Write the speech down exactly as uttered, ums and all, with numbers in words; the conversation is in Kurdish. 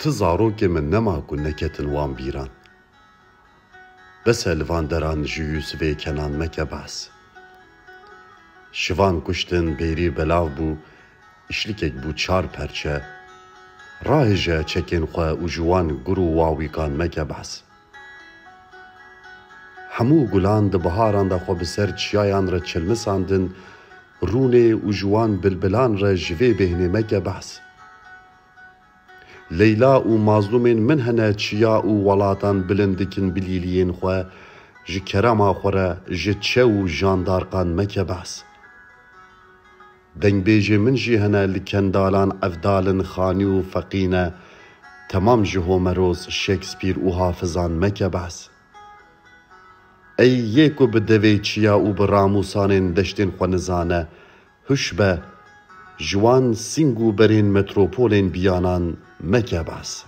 Ti zarokê min nema ku neketin wan bîran. Bes e li van deran ji Yûsivê Kenan meke behs. Şivan kuştin, bêrî belav bû, îşlikek bû çar perçe. Rahêje çekên xwe û ji wan gur û wawîkan meke behs. Hemû gulan di biharan de xwe bi ser çiyayan re çilmisandin, rûnê û ji wan bilbilan re ji vê bêhnê meke behs. Leyla û Mazlûmên min hene çiya û welatan bilind dikin bilîliyên xwe, ji kerema xwe re ji çew û jandarqan meke behs. Dengbêjê min jî hene li Kendalan, Evdalin, Xanî û Feqî ne, temam ji Homeros, Shakespeare û Hafizan meke behs. Ey yê ku bi devê çiya û bi ramûsanên deştên xwe nizane, huş be, ji wan sîng û berên metropolên biyanan meke behs.